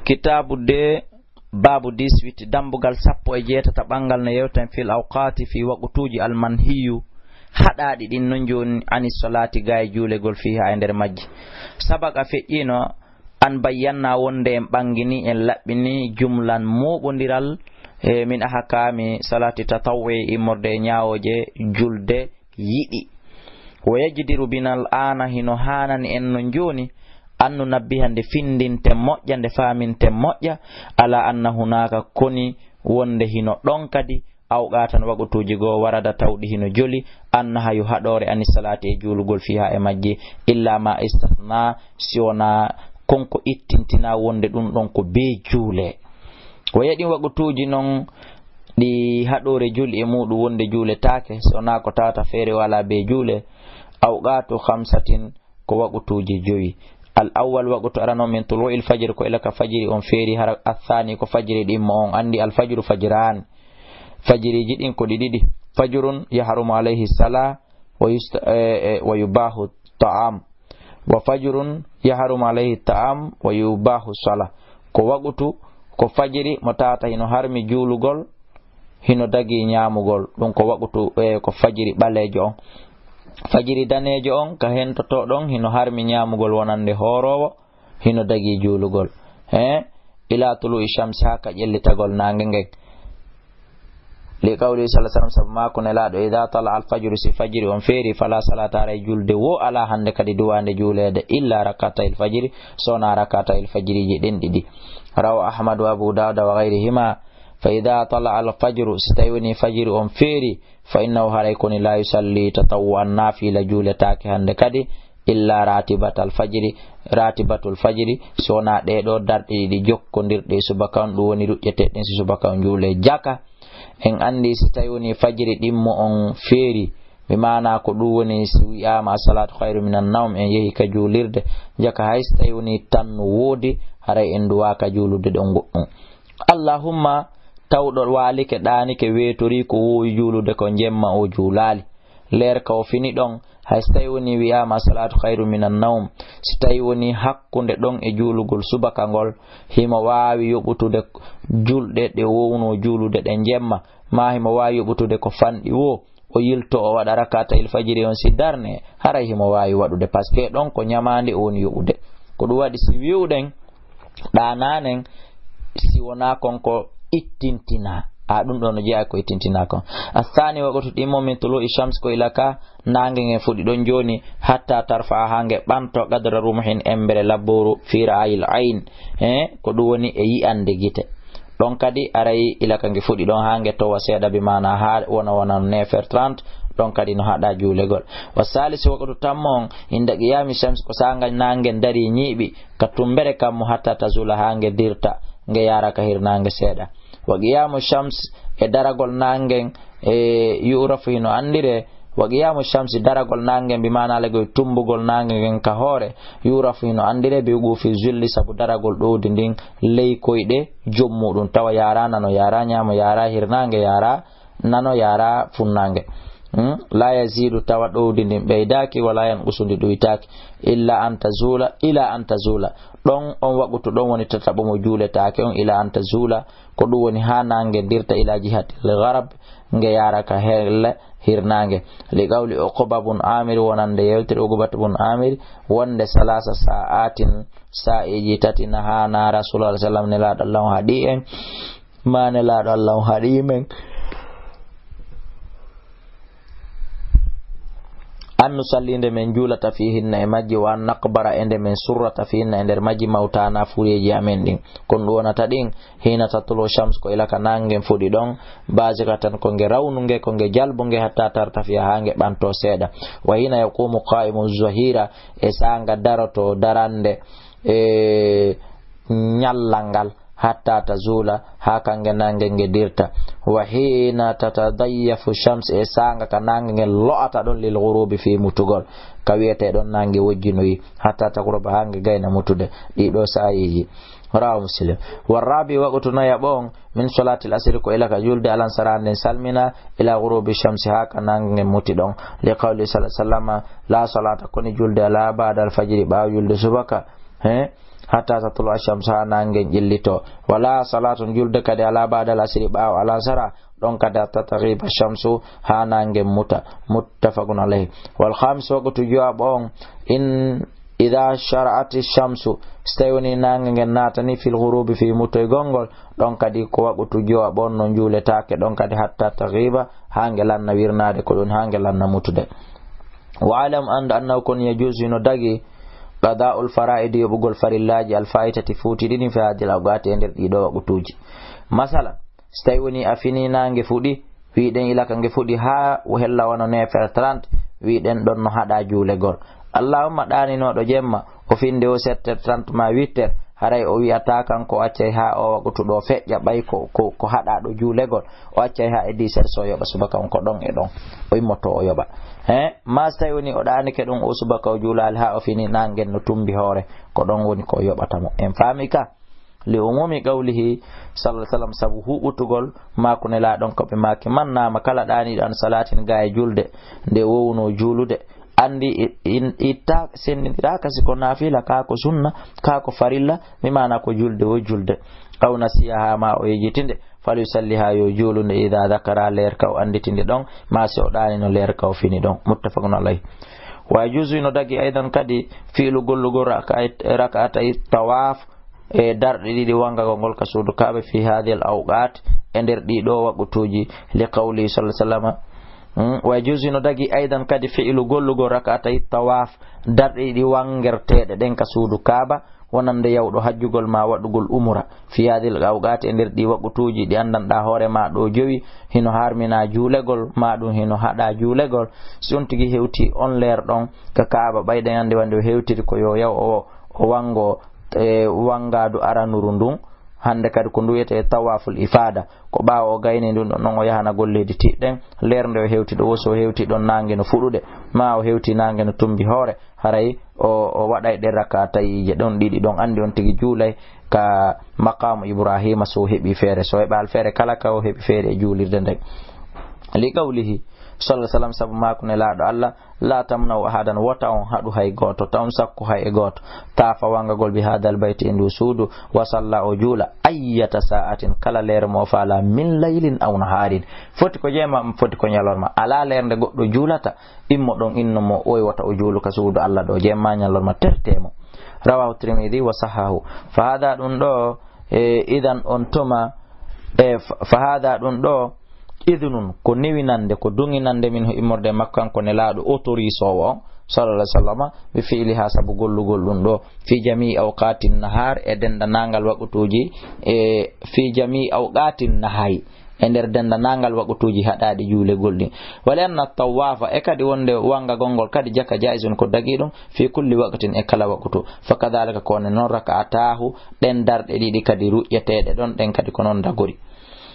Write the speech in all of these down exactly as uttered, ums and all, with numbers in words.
Kitaabu de, baabu dix-huit, dambugal sappo e jeetata ɓanngal no yewten fil awqaati fii waqtuuji almanhiyu haɗaaɗi ɗin non jooni ani salaati gaay juulegol fiiha e nder majji. Sabaka feƴƴiino an bayyanna wonde en ɓanngini en laɓɓini jumlan mooɓondiral e min ahakaami salaati tatawwi immorde e ñaawooje julde yiɗi. Wa yajdiru bina al aana hino haanani en non jooni an nunabbiha nde findinten moƴƴa nde faaminten moƴƴa ala anna hunaaka koni wonde hino ɗon kadi awqatan waqtuuji goo warada tawɗi hino joli annahayu haɗoore ani salaati e juulugol fiiha e majji illa ma istathna si wonaa kon ko ittintinaa wonde ɗum ɗon ko bee juule. Wa yaɗin waqtuuji non ɗi haɗoore juli e muuɗum wonde juuletaake, so wonaa ko tawata feere walaa bee juule, awqatu khamsatin ko waqtuuji jowi. Al awwal waqtu arano min tulu'il fajr ko ila ka fajiri on feeri hara athani ko fajiri ɗimmo on anndi al fajru fajran. Fajiriji ɗin ko ɗi ɗiɗi. Fajrun yahrumu alayhi sala wa yusta-, eh, eh, wa yubahu ta'am. Wa fajrun yahrumu alayhi ta'am wa yubahu sala. Ko waqtu, ko fajiri mo tawata hino harmi juulugol, hino dagi ñaamugol. Ɗum ko waqtu, eh, ko fajiri ɓaleejo on. Fajiri daneejo on, ka hentoto ɗon, hino harmi ñaamugol wonande hooroowo, hino dagi juulugol. Eh? Ila tulu'i shamsi, haa ka ƴellitagol naange ngen. Li qawli sallallahu alaihi wasallam, sabu maaku Nelaaɗo, "Idha tala al fajru, si fajiri on feeri, fala salata, haray julde wo alaa hande kadi duwaande juuleede, illa rakatayil fajri, so wonaa rakatayil fajriji ɗen ɗiɗi." Rawa Ahmad wa Abu Dawud wa ghayrihima, fa idha tala al fajru, si tawi woni fajiri on feeri, fa innahu, haray koni, la yusalli tatawwu'an, naafila juuletaake hande kadi, illa ratibatal fajri, ratibatul fajri, si wonaa ɗee ɗoo darɗe ɗiɗi jokkondirɗe e subaka on, ɗum woni ruƴƴeteeɗe ɗen si subaka on juulee jaka. En anndi si tawi woni fajiri ɗimmo on feeri, bi maana ko ɗum woni si wi'aama as-salatu khayru minan nawm, en yehi ka juulirde, jaka hay si tawi woni tan no woodi, haray en duwaaka juulude ɗon goɗɗum. Allahumma, tawɗo waalike, ɗaanike, weetori ko woowi juulude ko jemma o juulaali. Leer ka o fini ɗon, hay si tawi woni wi'aama as-salatu khayru minan nawm, si tawi woni hakkunde ɗon e juulugol subaka ngol, himo waawi yoɓutude julɗe ɗe wownoo juulude ɗen jemma, maa himo waawi yoɓutude ko fanɗi woo, o yilto o waɗa rakatayil fajiri on si darne, haray himo waawi waɗude, parce que ɗon ko ñamaande o woni yoɓude. Ko ɗum waɗi si wi'uɗen, ɗaananen si wonaa kon ko ittintinaa. A ɗum ɗoo no jeyaa ko ittintinaa kon. Athani waqtu ɗimmo min tulu'i shams ko ila ka naange ngen fuɗi ɗon jooni hatta tarfa'a haa nge ɓanto qadra rumhin embere labbooru fi ra'ayil ayn. Eh, ko ɗum woni e yi'ande gite. Ɗon kadi aray ila ka nge fuɗi ɗon haa nge towa seeɗa bi maana haa wona wona neuf heures trente, ɗon kadi no haɗa juulegol. Wa salisi waqtu tammo on inda qiyami shams ko saanga naange dari ñiiɓi ka tumbere kammu hatta tazula haa nge dirta, nge yaara ka hirnaange seeɗa. Wa qiyamu shams e daragol naangen e yu'rafu hino anndire, wa qiyamu shamsi daragol naangen bi maana legoy tumbugol naange ngen ka hoore, yu'rafu hino anndire bi wuqufi zulli sabu daragol ɗowdi ndin ley koyɗe joom muɗum tawa yaara nano yaara ñaamo yaara hirnaange yaara nano yaara funnaange. Hmm? La yazidu tawa ɗowdi ndin ɓeydaaki, wala yanqusu ndi ɗuytaaki, illa an tazula, ila an tazula. Ɗon on waqutu ɗon woni tataɓo mo juuletaake on, ila an tazula, ko ɗum woni haa naange dirta ila jihatil gharab, nge yaara ka helle hirnaange. Li qawli Uqba bun Amir, wonande yewtere Uqbat bun Amir, wonde salasa sa'atin, sa'iji tati nahana Rasulullah sallallahu alaihi wasallam, Nelaaɗo Allah on haɗi en, ma Nelaaɗo Allah on haɗi men. An nusalli, nde men juulata fiihinna e majji, wa an naqbara, e nde men surrata fiihinna e nder majji, mawtana, fuuyeeji amen ɗin. Kon ɗum wonata ɗin, hina tatlu'u shams, ko ila ka naange ngen fuɗi ɗon, bazigatan, ko nge rawnunge, ko nge jalbunge, hatta tartafiya, haa nge ɓanto seeɗa. Wa hina yaqumu qa'imu zahira, e saanga daroto darande, e ñallal ngal, hatta tazula, haa kange naange nge dirta. Wa hina tatadayyafu shams, e saanga ka naange ngen lo'ata ɗon lil ghurubi fii mutugol, ka wi'etee ɗon naange wojjinoyi, hatta taghruba, haa nge gayna mutude. Ɗiɗo saayiiji. Rawahu Muslim. Wa rabi, waqtu nayaɓo on, min salatil asri, ko ila ka julde alansara nden salmina, ila ghurubi shamsi, haa ka naange ngen muti ɗon. Li qawli sallallahu alaihi wasallam, la salata, koni julde alaa ba'da al fajri, ɓaawo julde subaka. He? حتى تطلع الشمس, haa naange ƴellito. ولا صلاة, julde kadi alaa, بعد العصر, ɓaawo alasara, ɗon kadi, حتى تغيب الشمس, haa naange muta. متفق عليه. والخامس, waqtu jowaɓo on, إن إذا شرقت الشمس, so tawi woni naange ngen naatani, في الغروب, fii mutoygol ngol, ɗon kadi ko waqtu jowaɓo on no juuletaake, ɗon kadi, حتى تغيب, haa nge lanna wirnaade, ko ɗun haa nge lanna mutude. واعلم, anndu, أنه, ko woni, يجوز, hino dagii, قضاء الفرائض, yoɓugol farillaaji, الفائتة, fuutiiɗi ɗin, في هذه الأوقات, e nder ɗii ɗoo waqtuuji. Masalan, so tawi woni a finii naange fuɗi, wiɗen ila ka nge fuɗi haa o hella wano neuf heures trente, wiɗen ɗon no haɗaa juulegol. Allahumma ɗaaninooɗo jemma, o finde o sept heures trente maa huit heures, haray o wi'ataa kanko o accay haa o waqtu ɗoo feƴƴa, ɓay ko, ko, ko haɗaa ɗoo juulegol, o accay haa e dix heures, so yoɓa subaka on, ko ɗon e ɗon o immoto o yoɓa. He, maa so tawi woni o ɗaanike ɗun o subaka o juulaali haa o fini, naange ngen no tumbi hoore, ko ɗon woni ko o yoɓata mo. En faami ka? لعموم قوله صلى الله عليه وسلم, sabu huuɓutugol maaku Nelaaɗo on ko ɓe maaki, من نام, kala ɗaaniiɗo, عن صلاة, gaa e julde, nde woowunoo juulude, anndi i-, in-, itta, senndindiraaka si ko naafila, kaa ko sunna, kaa ko farilla, bi maana ko julde wo julde, أو نسيها, maa o yejiti nde, فليصلها, yo juulu nde, إذا ذكرها, leer ka o annditi nde ɗon, maa si o ɗaaniino leer ka o fini ɗon. متفق عليه. ويجوز, hino dagii, أيضا, kadi, فعل, gollugol, ركعت-, ركعتي الطواف, e darɗe ɗiɗi wangagol ngol ka suudu Kaaba, في هذه الأوقات, e nder ɗii ɗoo waqtuuji, لقوله صلى الله عليه وسلم. Hmm, ويجوز, hino dagii, أيضا, kadi, فعل, gollugol, ركعتي الطواف, darɗe ɗiɗi wangerteeɗe ɗen ka suudu Kaaba, wonande yahuɗo hajjugol maa waɗugol umura, في هذه الأوقات, e nder ɗii waqtuuji ɗi anndanɗaa hoore maa ɗoo jowi, hino harminaa juulegol, maa ɗun hino haɗaa juulegol. Si on tigi hewtii on leer ɗon ka Kaaba, ɓay ɗen anndi wande o hewtiri ko yo yahu o, o wango, e, wangaadu aranuru ndun. Hande kadi ko ndu wi'etee tawaaful ifaada. Ko ɓaawo o gaynii ndun ɗon, non o yahanagol leydi tiiɗɗen. Leer nde o hewti ɗoo, wo si o hewtii ɗon naange no fuɗude, maa o hewtii naange no tumbi hoore, haray o, o waɗay ɗen raka'a tayiije ɗon ɗiɗi ɗon, anndi on tigi juulay ka maqaamu Ibraahiima, so o heɓii feere. So o heɓaali feere, kala ka o heɓi feere e juulirde nden. Li qawlihi, sallallahu alaihi wasallam, sabu maaku Nelaaɗo Allah, "La tamna'u ahadan," wota on haɗu hay gooto, ta on sakku hay e gooto, taafa wangagol, "bi hadal bayti," e ndu suudu, "wa salla," o juula, "ayyata sa'atin," kala leere mo o faala, "min laylin aw naharin," foti ko jeema, foti ko ñalorma, alaa leere nde goɗɗo juulata, immo ɗon, inno mo, oy wota o juulu ka suudu Allah ɗo, jeema ñalorma, tertee mo. Rawahu Tirmidhi wa sahahu. Fa hada, ɗum ɗo, e, idan on tuma, e, fa, fa hada, ɗum ɗo, idnun, ko newinande, ko duŋinande, minhu, immorde e makko, kanko Nelaaɗo, autorisoowo on, sallallahu alaihi wasallam, bi fi'liha, sabu gollugol ɗum ɗo, fi jamii awqatin nahar, e denndaangal waqtuuji, e fi jamii awqatin nahyi, e nder denndaangal waqtuuji haɗaaɗi juulegol ɗin. Wa li anna tawaafa, e kadi wonde wangagol ngol kadi jaka jaizun, ko dagii ɗum, fi kulli waqtin, e kala waqtu. Fa kadhalika, ko non, raka'atahu, ɗen darɗe ɗiɗi kadi ruƴƴeteeɗe ɗon, ɗen kadi ko non dagori.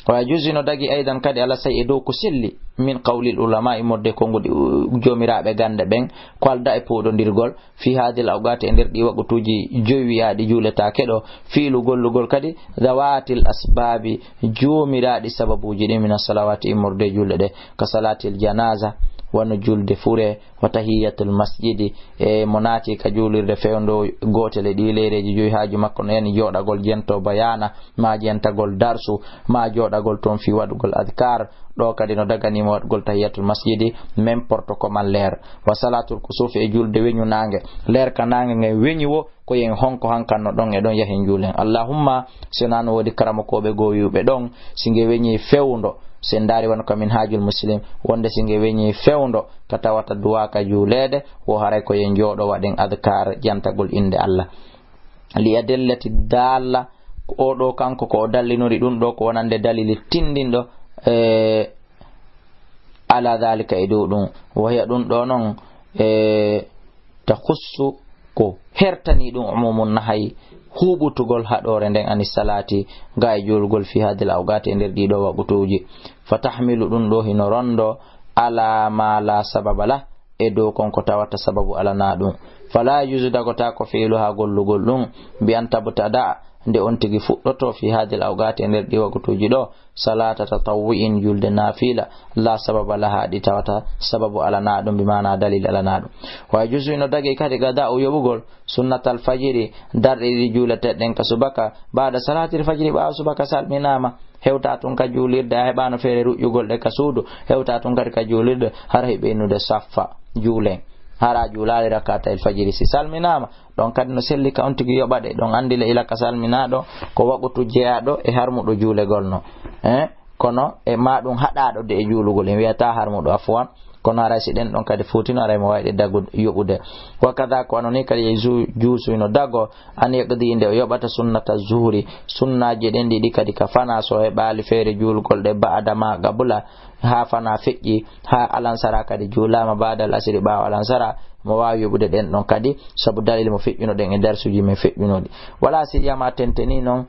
Wa yajuzu, no dagi, aydan kadi, ala say, e dow ko selli, min qawlil ulama, immorde e konguɗi, uh, joomiraaɓe gannde ɓen, ko aldaa e pooɗondirgol, fi hadil awqati, e nder ɗi waqtuuji joyi wi'aaɗi juuletaake ɗo, fi'lu, gollugol kadi, dhawatil asbaabi, joomiraaɗi sababuuji ɗin, min as-salawaati, immorde e juulɗe ɗe, ka salaatil janaaza, wano juulde fure, wa tahiyyatul masjidi, e mo naati ka juulirde fewndo gootel e ɗi leyreeji joyi, haaju makko no yani jooɗagol jento bayaana, ma jentagol darsu, ma jooɗagol toon fii waɗugol adkar. Ɗo kadi no daganimo waɗugol tahiyyatul masjidi, n'importe comment leer. Wa salaatul kusuufi, e juulde weñu naange. Leer ka naange ngen weñi wo, ko yen honko hankanno ɗon e ɗon yahen juulen. Allahumma, si wonaa no woodi karamokooɓe goo wi'uɓe ɗon, si nge weñi fewndo, si en ndaari wano ka Minhajul Muslim, wonde si nge weñi fewndo, ka tawata duwaa ka juuleede, wo haray ko yen jooɗo waɗen adkar jantagol innde Allah. Li adillati dalla, ko o ɗo kanko ko o dallinori ɗum ɗo ko wonande dalili tinndinɗo, e, ala dhalika, e dow ɗum. Wa hiya, ɗum ɗo non, e, takhussu, ko hertani ɗum, umumun nahayi, huɓutugol haɗoore nden, ani salaati, ga e juulgol, fi hadil awqati, e nder ɗiɗo waqtuuji. Fa tahmilu, ɗum ɗo hino rondo, ala ma la sababa lah, e dow kon ko tawata sababu alanaa ɗum. Fala yajuzu, dagotaako, fi'luha, gollugol ɗum, bi an tabtada, nde on tigi fuɗɗoto, fi hadil awqati, e nder ɗi waqutuuji ɗo, salata tatawwu'in, julde naafila, la sababa laha, ɗi tawata sababu alanaaɗo, bi maana dalil alanaaɗo. Wa yajuzu, ino dagii kadi, qada'u, yoɓugol, sunnatal fajiri, darɗe ɗiɗi juuleteeɗen ka subaka, baada salatil fajiri, ɓaawo subaka salminaama, hewta tun ka juulirde, a heɓaano feere ruƴƴugol ɗe ka suudu, hewta tun kadi ka juulirde, hara hiɓe innude saffa, juulen. Hara juulaali rakatayil fajiri si salminaama, ɗon kadi no selli ka on tigi yoɓa ɗe, ɗon anndi le ila ka salminaaɗo, ko waqutu jeyaaɗo e harmuɗo juulegol no. Eh? Kono e ma ɗum haɗaaɗo de e juulugol, en wiyata harmuɗo afuwan, kono haray si ɗen ɗon kadi fuutino, haray mo wawi ɗe dagu yoɓude. Wa kada ko ano ni kadi e ju-, juusu ino dago, an yaqdi nde o yoɓata sunnata zuhri, sunnaaji ɗen ɗiɗi kadi ka fana so heɓaali feere juulgol ɗe ba'da ma qabla, haa fana feƴƴi, haa alansara kadi juulaama ba'dal asri ɓaawo alansara, mo waawi yoɓude ɗen ɗon kadi, sabu dalil mo feƴƴuno ɗen e darsuuji men feƴƴunooɗi. Wala si yama tenteni non,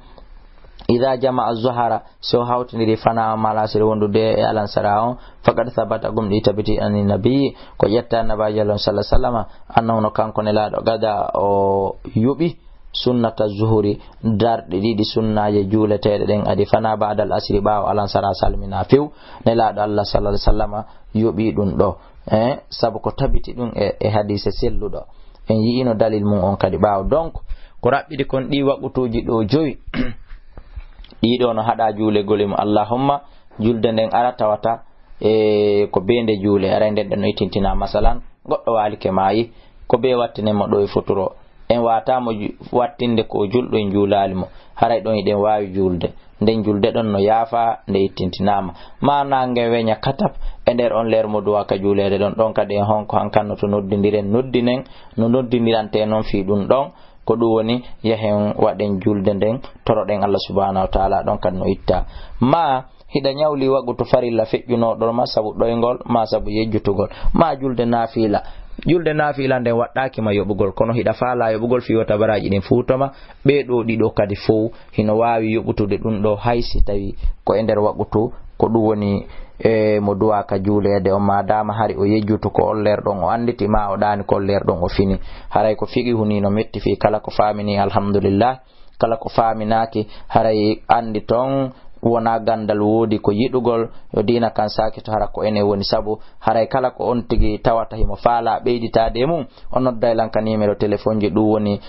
ida jama'a zuhara, si o hawtindiri fana ma alasiri wondude e alansara on, faqad sabata, gum ɗi tabiti ani nabi, ko ƴetta nabaajo Allah sallallahu alaihi wasallam, annahu no kanko nelaaɗo gada o yoɓi sunnata zuhuri, darɗe ɗiɗi sunnaaje juuleteeɗe ɗen adi fana ba'dal asri ɓaawo alansara salmina few, nelaaɗo Allah sallallahu alaihi wasallam yoɓi ɗum ɗo. Eh, sabu ko tabiti ɗum e, e hadise selluɗo. En yi'ino dalil mum on kadi ɓaawo. Donc, ko raɓɓiɗi kon ɗi waqutuuji ɗo joyi. Ɗiɗo no haɗa juulegol e mum. Allahumma, julde nden ara tawata, e, ko be nde juule. Aray nden ɗen no ittintina. Masalan, goɗɗo waalike maayi, ko be wattinen mo ɗo e futuro. En wata mo ju-, wattinde ko o julɗo en juulaali mo. Haray ɗon eɗen waawi juulde. Nden julde ɗon no yaafa nde ittintinaama. Ma nange weña katap e nder on leer mo duwa ka juuleede ɗon. Ɗon kadi en honko hankan no to noddindiren, noddinen, no noddindirante non fii ɗum ɗon. Ko ɗum woni yahen waɗen julde nden, toroɗen Allah subhanahu wa ta'ala, ɗon kadi no itta. Ma hiɗa ñawli waqutu farilla feƴƴunooɗo ma sabu ɗoyngol, ma sabu yejjutugol, ma julde naafila. Julde naafila nden waɗɗaaki ma yoɓugol, kono hiɗa faala yoɓugol fii wota baraaji ɗin fuuto ma, ɓee ɗoo ɗiɗo kadi fow hino waawi yoɓutude ɗum ɗo hay si tawi ko e nder waqutu, ko ɗum woni, e, mo duwaaka juuleede on, ma dama hari o yejjutu ko on leer ɗon o annditi, ma o ɗaani ko on leer ɗon o fini. Haray ko fiqihu ni no metti fii kala ko faamini, alhamdulillah. Kala ko faaminaaki, haray anndi ton wona ganndal woodi ko yiɗugol, yo diina kan saakito hara ko enen woni. Sabu haray kala ko on tigi tawata himo faala ɓeyditaade e mum, o nodday lan ka numéro téléphone ji, ɗum woni